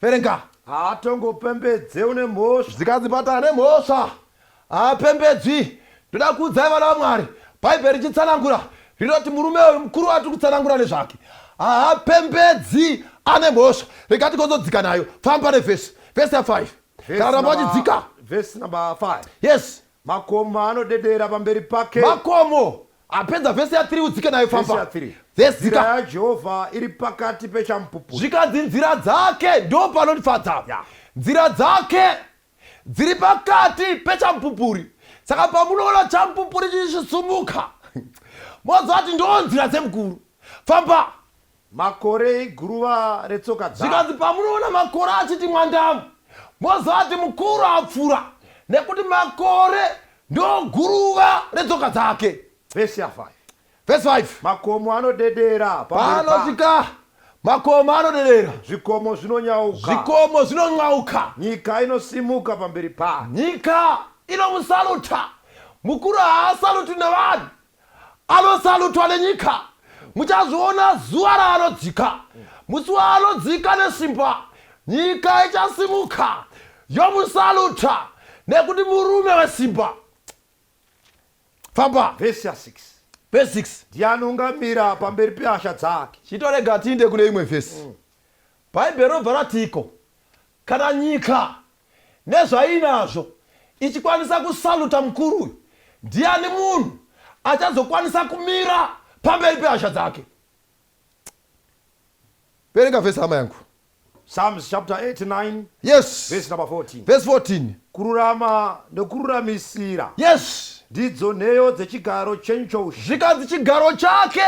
Verenga. Haatongopembedze une mhosva. Zvikanzi but ane mhosva haapembedzwi. Ndoda kuudzai vana vaMwari, Bhaibheri richitsanangura rinoti murume uyu mukuru watiri kutsanangura nezvake haapembedzi ane mhosva. Rega tigozodzika nayo. Famba nevhesi. Vhesi ya 5. Kana ramba wachidzika. Vhesi number 5. Yes. Makomo anodedera pamberi pake. Makomo. Apedza vhesi ya 3 udzike nayo famba. Vhesi dzika. Nzira yaJehovha iri pakati pechamupupuri. Zvikanzi nzira dzake ndo panondifadza. Yeah. Nzira dzake dziri pakati pechamupupuri. Saka pamunoona chamupupuri chichisumuka moziva kuti ndo nzira dzemukuru. Famba. Makore iguruva retsoka dzake. Zvikanzi pamunoona makore achiti mwandamu, moziva kuti mukuru apfuura, nekuti makore ndoguruva retsoka dzake. Vhesi ya 5. Vhesi 5. Makomo anodedera pamberi pake. Panosvika makomo anodedera. Zvikomo zvinonyauka. Zvikomo zvinonyauka. Nyika inosimuka pamberi pake. Nyika inomusaluta. Mukuru haasaluti nevanhu, anosalutwa nenyika. Muchazviona zuva raanodzika. Musi waanodzika nesimba, nyika ichasimuka yomusaluta nekuti murume wesimba. Famba. Vhesi ya 6. Vhesi 6. Ndiani ungamira pamberi pehasha dzake? Chitorega tiinde kune imwe vhesi. Bhaibheri robva ratiko, kana nyika nezvainazvo ichikwanisa kusaluta mukuru uyu, ndiani munhu achazokwanisa kumira pamberi pehasha dzake? Verenga vhesi hama yangu. Psalms chapter 89 verse number 14. Verse 14. Kururama nokururamisira ndidzo nheyo dzechigaro chenyu choushe. Zvikanzi chigaro chake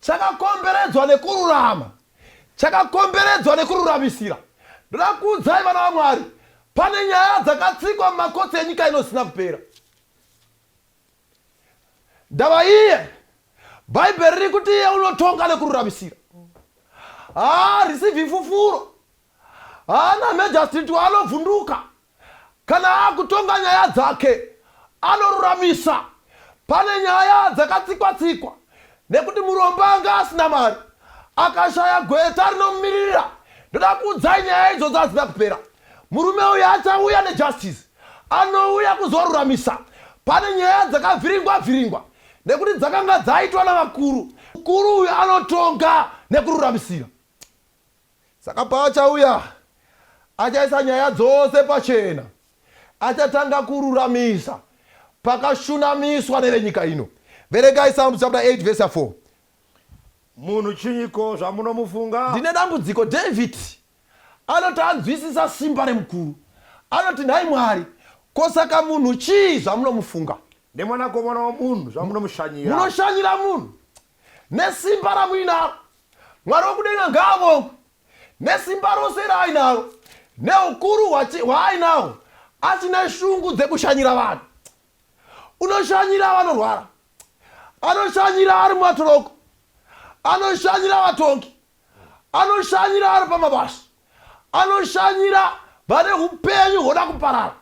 chakakomberedzwa nekururama, chakakomberedzwa nekururamisira. Ndoda kuudzai vana vaMwari, pane nyaya dzakatsikwa mumakotsi enyika ino zisina kupera. Ndava iye, Bhaibheri riri kuti iye unotonga nekururamisira. Haarisivhi fufuro, haana magistrate waanovhunduka. Kana akutonga nyaya dzake anoruramisa. Pane nyaya dzakatsikwa-tsikwa nekuti murombo anga asina mari akashaya gweta rinomumiririra. Ndoda kuudzai nyaya idzodzo hadzina kupera. Murume uyu achauya nejustice, anouya kuzoruramisa. Pane nyaya dzakavhiringwa-vhiringwa nekuti dzakanga dzaitwa navakuru. Mukuru uyu anotonga nekururamisira. Saka paachauya, achaisa nyaya dzose pachena. Achatanga kururamisa pakashunamiswa nevenyika ino. Verengai Psalms chapter 8 verse 4. Munhu chinyiko zvamunomufunga? Ndine dambudziko. David anoti anzwisisa simba remukuru. Anoti, Nhai Mwari, ko saka munhu chii zvamunomufunga? Nemwanakomana womunhu zvamunomushanyira? Munoshanyira munhu nesimba ramuinaro. Mwari wokudenga ngaavongwe nesimba rose raainaro neukuru hwaainahwo achine shungu dzekushanyira vanhu. Unoshanyira vanorwara, anoshanyira ari mumatoroko, anoshanyira vatongi, anoshanyira ari pamabasa, anoshanyira vane upenyu hwoda kuparara.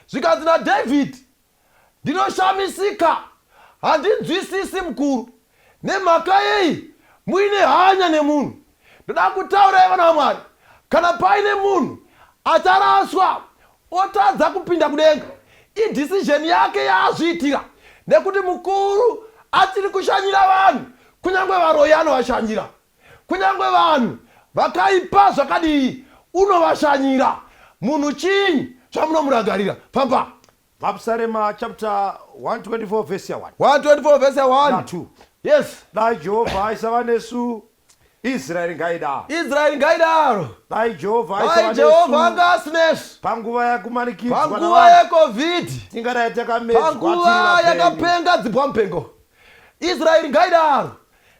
Zvikanzi naDavid, Ndinoshamisika, handinzwisisi mukuru. Nemhaka yei muine hanya nemunhu? Ndoda kutaurai vana vaMwari, kana paine munhu acharaswa otadza kupinda kudenga, idecision yake yaazviitira nekuti mukuru achiri kushanyira vanhu, kunyange varoyi anovashanyira. Kunyange vanhu vakaipa zvakadii unovashanyira. Munhu chinyi zvamunomurangarira? Famba. Mapisarema chapter 124 verse ya 1. 124 verse ya 1. Na 2. Yes. Dai Jehovha aisava nesu, Israeri ngaidaro. Israeri ngaidaro. Dai Jehovha aisava Dai nesu. Jehovha anga asinesu. Panguva yakumanikidzwa Panguva yeCovid. Tingadai takamedzwa Panguva yakapenga dzibwa mupengo. Israeri ngaidaro.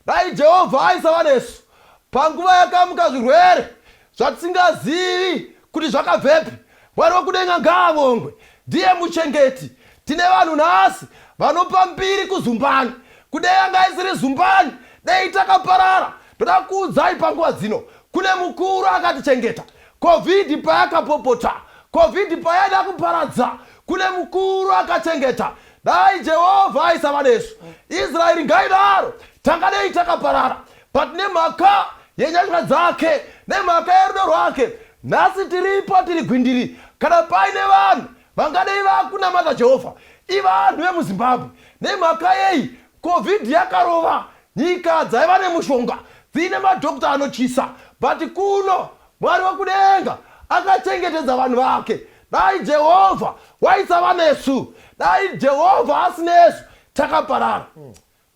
Dai Jehovha aisava nesu panguva yakamuka zvirwere zvatisingazivi kuti zvakabvepi. Mwari wokudenga ngaavongwe, ndiye muchengeti. Tine vanhu nhasi vanopa mbiri kuzumbani. Kudai yanga isiri zumbani, dai takaparara. Ndoda kuudzai panguva dzino, kune mukuru akatichengeta. Covid payakapopota, Covid payaida kuparadza, kune mukuru akachengeta. Dai Jehovha aisava nesu, Israeri ngaidaro, tangadei takaparara. But nemhaka yenyasha dzake, nemhaka yerudo rwake, nhasi tiripo tiri gwindiri. Kana paine vanhu vangadei vakunamata Jehovha, ivanhu vemuZimbabwe. Nemhaka yei? Covid yakarova nyika dzaiva nemushonga, dziine madhokta anotyisa, but kuno Mwari wekudenga akachengetedza vanhu vake. Dai Jehovha waisava nesu, dai Jehovha asinesu, takaparara.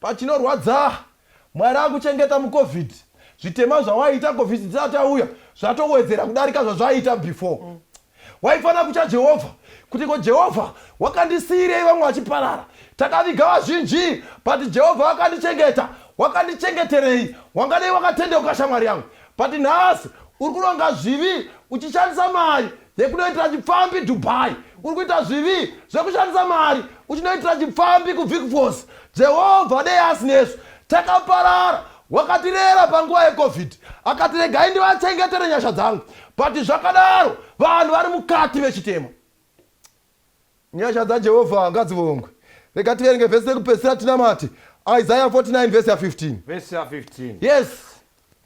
Pachinorwadza, Mwari akuchengeta muCovid. Zvitema zvawaiita Covid isati yauya zvatowedzera kudarika zvazvaiita before. Waifanira kutya Jehovha kuti ko Jehovha wakandisiirei vamwe vachiparara. Takaviga vazhinji but Jehovha akandichengeta. Wakandichengeterei? Wangadei wakatendeuka shamwari yangu. But nhasi uri kuronga zvivi uchishandisa mari yekunoitira chipfambi Dubai. Uri kuita zvivi zvekushandisa mari uchinoitira chipfambi kuVic Falls. Jehovha dei asinesu takaparara. Wakatirera panguva yeCovid akati regai ndivachengetere nyasha dzangu. But zvakadaro vanhu vari mukati mechitema. Nyasha dzaJehovha ngadzivongwe. Rega tiverenge vhesi rekupedzisira tinamate. Isaiah 49 vhesi ya 15. Vhesi ya 15. Yes.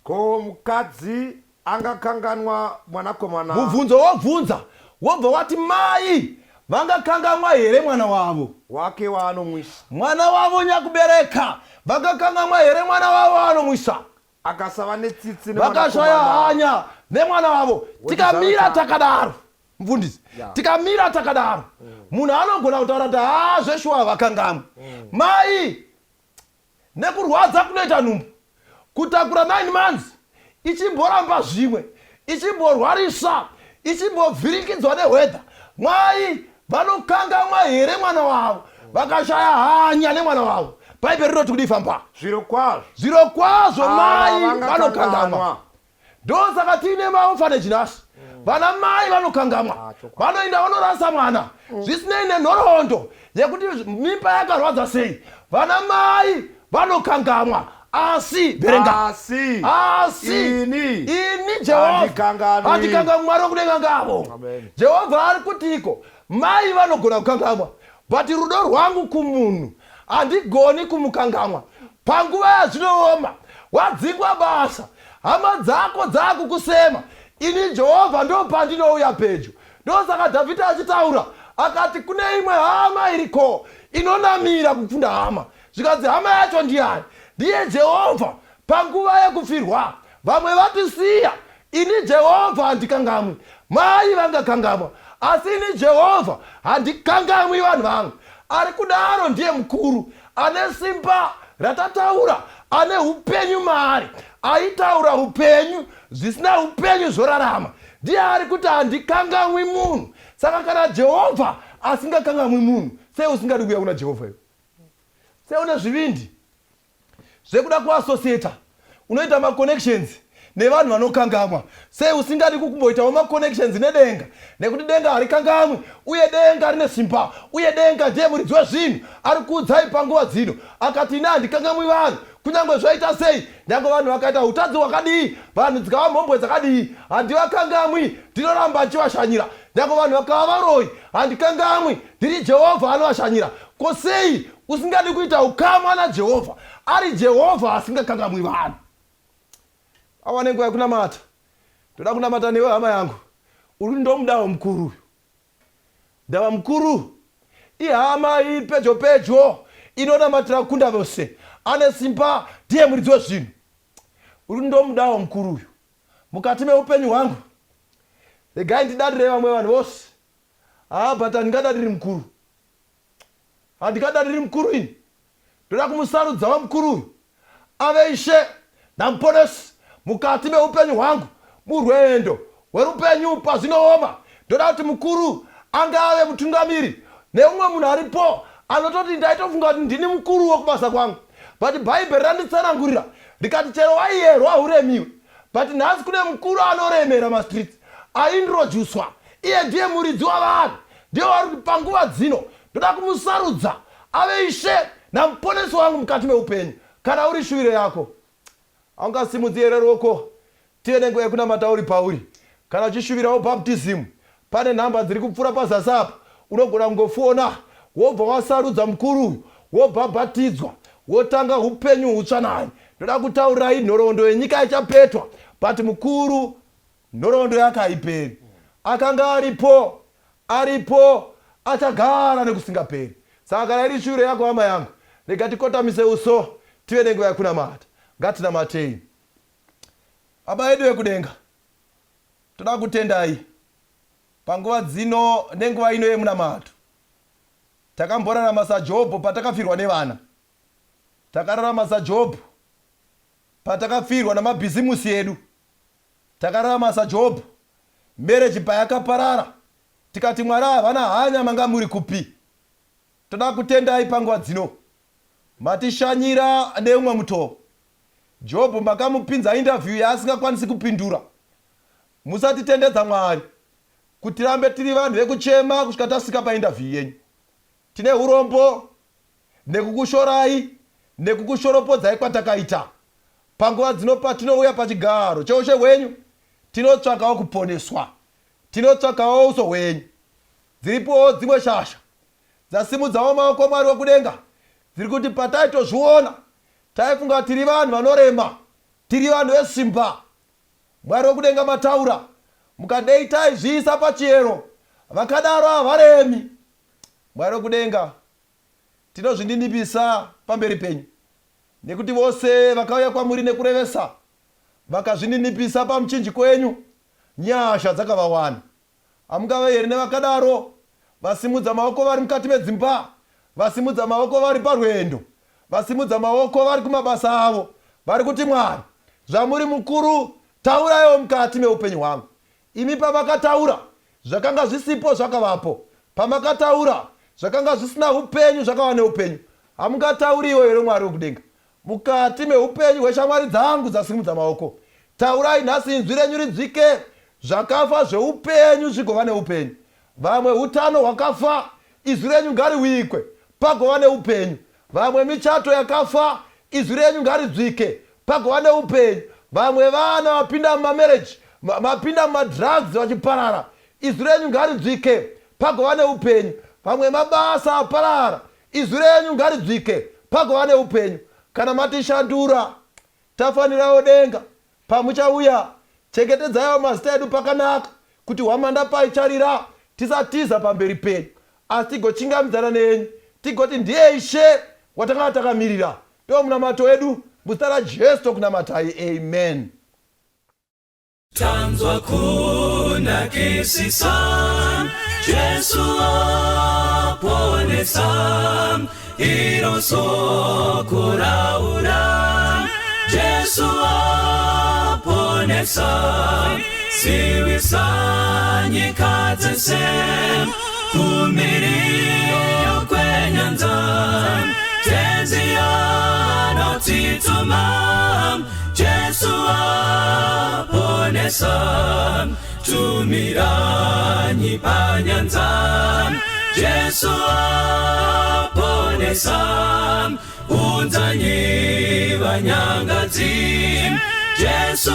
Ko mukadzi angakanganwa mwanakomana? Mubvunzo wobvunza wobva wati mai vangakangamwa here mwana wavo? Wake waanomwisa. Mwana wavo nyakubereka vangakangamwa here mwana wavo waanomwisa? Akasava netsitsi Vakashaya nemwanakomana. hanya nemwana wavo. Tikamira takadaro mufundisi, tikamira takadaro munhu anogona kutaura kuti haa zveshuwa vakangamwa. Mai nekurwadza kunoita nhumbu, kutakura 9 months ichimboramba zvimwe, ichimborwarisa, ichimbovhiringidzwa nehwedha, mai vanokangamwa here mwana wavo? Vakashaya hanya nemwana wavo. Bhaibheri rinoti kudii? Famba. Zvirokwazvo. Zvirokwazvo mai Ava vanokangamwa. vangakanganwa. Ndosaka tiine maorphanage nhasi. Vana mai vanokangamwa, vanoenda vanorasa mwana zvisinei nenhoroondo yekuti mimba yakarwadza sei. Vana mai vanokangamwa, asi verenga. Asi Asi ini ini Jehovha handikanganwi. handikangamwi. Mwari wekudenga ngavo. Amen. Jehovha ari kutiko mai vanogona kukangamwa, but rudo rwangu kumunhu handigoni kumukangamwa. Panguva yazvinooma, wadzingwa basa, hama dzako dzakukusema, ini Jehovha ndo pandinouya pedyo. Ndosaka Dhavhidhi achitaura akati kune imwe hama iriko inonamira kupfunda hama. Zvikanzi hama yacho ndiani? Ndiye Jehovha. Panguva yekufirwa vamwe vatisiya, ini Jehovha handikangamwi. Mai vangakangamwa, asi ini Jehovha handikangamwi vanhu vangu. Ari kudaro ndiye mukuru ane simba ratataura, ane upenyu maari, aitaura upenyu zvisina upenyu zvorarama. Ndiye ari kuti handikangamwi munhu. Saka kana Jehovha asingakangamwi munhu, sei usingadi kuuya kuna Jehovha iwe? Sei une zvivindi zvekuda kuassociata, unoita maconnections nevanhu vanokangamwa? Sei usingadi kukumboitawo maconnections nedenga? Nekuti denga harikangamwi, uye denga rine simba, uye denga ndiye muridzi wezvinhu. Ari kuudzai panguva dzino akati ini handikangamwi vanhu, kunyange zvaita sei, nyange vanhu vakaita utadzi hwakadii, vanhu dzikava mhombwe dzakadii, handivakangamwi, ndinoramba ndichivashanyira. Nyange vanhu vakava varoyi, handikangamwi, ndiri Jehovha anovashanyira. Ko sei usingadi kuita ukama naJehovha, ari Jehovha asingakangamwi vanhu? Awane nguva yekunamata. Ndoda kunamata newe hama yangu. Uri ndomudawo mukuru uyu. Ndava mukuru ihama iri pedyo pedyo inonamatira kukunda vose, ane simba, ndiye muridzi wezvinhu. Uri ndomudawo mukuru uyu mukati meupenyu hwangu. Regai ndidadire vamwe vanhu vose, haa, but handingadadiri mukuru, handingadadiri mukuru. Ini ndoda kumusarudza wamukuru uyu ave ishe namuponesi mukati meupenyu hwangu, murwendo hwerupenyu pazvinooma. Ndoda kuti mukuru anga ave mutungamiri. Neumwe munhu aripo anototi ndaitofunga kuti ndini mukuru wokubasa kwangu, but Bhaibheri randitsanangurira rikati chero waiyerwa huremiwe, but nhasi kune mukuru anoremera mastreets aintroducwa. Iye ndiye muridzi wavanhu, ndiye wari kuti panguva dzino ndoda kumusarudza ave ishe namuponesi wangu mukati meupenyu. Kana uri shuviro yako, haungasimudzi here ruoko tive nenguva yekunamata uri pauri? Kana uchishuvirawo baptism, pane nhamba dziri kupfuura pazasi apa, unogona kungofona wobva wasarudza mukuru uyu, wobhabhatidzwa, wotanga upenyu hutsva naye. Ndoda kutaurirai nhoroondo yenyika ichapetwa, but mukuru nhoroondo yake haiperi. Akanga aripo, aripo, achagara nekusingaperi. Saka kana iri shuviro yako hama yangu, rega tikotamise uso tive nenguva yekunamata. Ngatinamatei. Baba edu vekudenga, toda kutendai panguva dzino nenguva ino yemunamato. Takamborarama saJobho patakafirwa nevana, takararama saJobho patakafirwa namabhizimusi edu, takararama saJobho marriage payakaparara, tikati Mwari havana hanya, manga muri kupi? Toda kutendai panguva dzino matishanyira neumwe mutoo. Jobho makamupinza interview yaasingakwanisi kupindura. Musatitendedza Mwari kuti tirambe tiri vanhu vekuchema kusvika tasvika painterview yenyu. Tine urombo nekukushorai nekukushoropodzai kwatakaita. Panguva dzino patinouya pachigaro cheushe hwenyu, tinotsvakawo kuponeswa. Tinotsvakawo uso hwenyu. Dziripowo dzimwe shasha dzasimudzawo maoko Mwari wekudenga dziri kuti pataitozviona taifunga tiri vanhu vanorema, tiri vanhu vesimba. Mwari wekudenga mataura mukadei taizviisa pachiyero vakadaro havaremi. Mwari wekudenga tinozvininipisa pamberi penyu nekuti vose vakauya kwamuri nekurevesa vakazvininipisa pamuchinjiko wenyu nyasha dzakavawana. Hamungave here nevakadaro vasimudza maoko vari mukati medzimba, vasimudza maoko vari parwendo, vasimudza maoko vari kumabasa avo, vari kuti, Mwari, zvamuri mukuru, tauraiwo mukati meupenyu hwangu. Imi pamakataura, zvakanga zvisipo zvakavapo. Pamakataura, zvakanga zvisina upenyu zvakava neupenyu. Hamungatauriwo here, Mwari wekudenga? Mukati mehupenyu hweshamwari dzangu dzasimudza maoko, taurai nhasi inzwi renyu rinzwike, zvakafa zveupenyu zvigova neupenyu. Vamwe hutano hwakafa, izwi renyu ngariwikwe, pagova neupenyu. Vamwe michato yakafa, izwi renyu ngaridzwike, pagova neupenyu. Vamwe vana vapinda mumamereji, vapinda mumadrugs vachiparara, izwi renyu ngaridzwike, pagova neupenyu. Vamwe mabasa aparara, Izwi renyu ngaridzwike pagova neupenyu. Kana matishandura tafanirawo denga pamuchauya chengetedzaiwo mazita edu pakanaka kuti hwamanda paicharira tisatiza pamberi penyu asi tigochingamidzana nenyu tigoti ndiye Ishe watanga takamirira. Ndomunamato wedu muzita raJesu tokunamatai amen. Tanzwa kunakisisa Jesu aponesa iro soko raura Jesu aponesa Zivisa nyika dzese kumiriyo kwenyanza Tenzi anotituma Jesu aponesa tumiranyi panyanza Jesu aponesa unzanyi vanyangadzi Jesu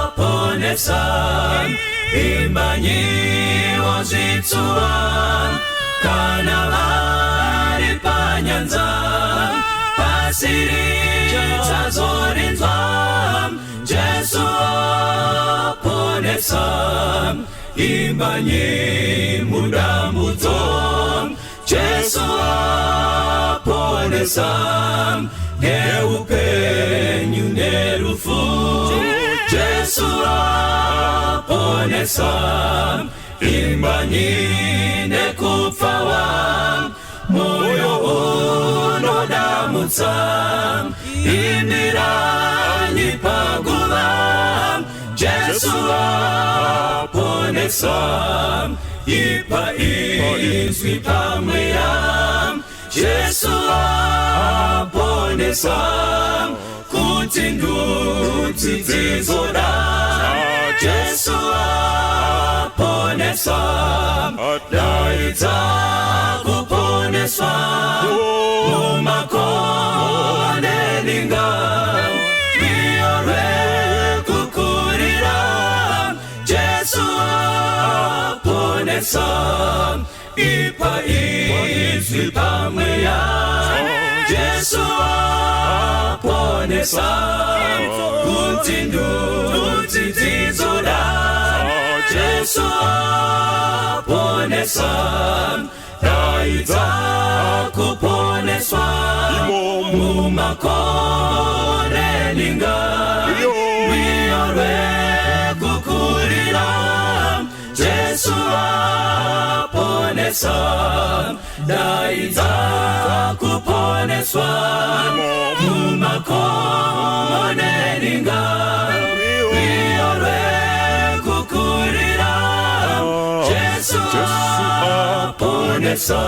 aponesa imbanyi wozvitsuwa kana vari panyanza pasiri chazorinzwa Jesu aponesa imbanyi mudambudzo Jesu aponesa neupenyu nerufu Jesu aponesa imbanyi nekupfawa moyo unodamutsa imbiranyi paguva Jesu aponesa ipa izwi pamweya Jesu aponesa kuti ndudzi dzizoda Jesu aponesa daidza kuponeswa mumakore ninga rwiyo rwekukurira Jesu aponesa ipa izwi pamweya Jesu aponesa kuti ndudzi dzizoda Jesu aponesa daidza kuponeswa mumakore ninga rwiyo rwekukurira Jesu aponesa daidza kuponeswa mumakore ninga rwiyo rwekukurira Jesu aponesa.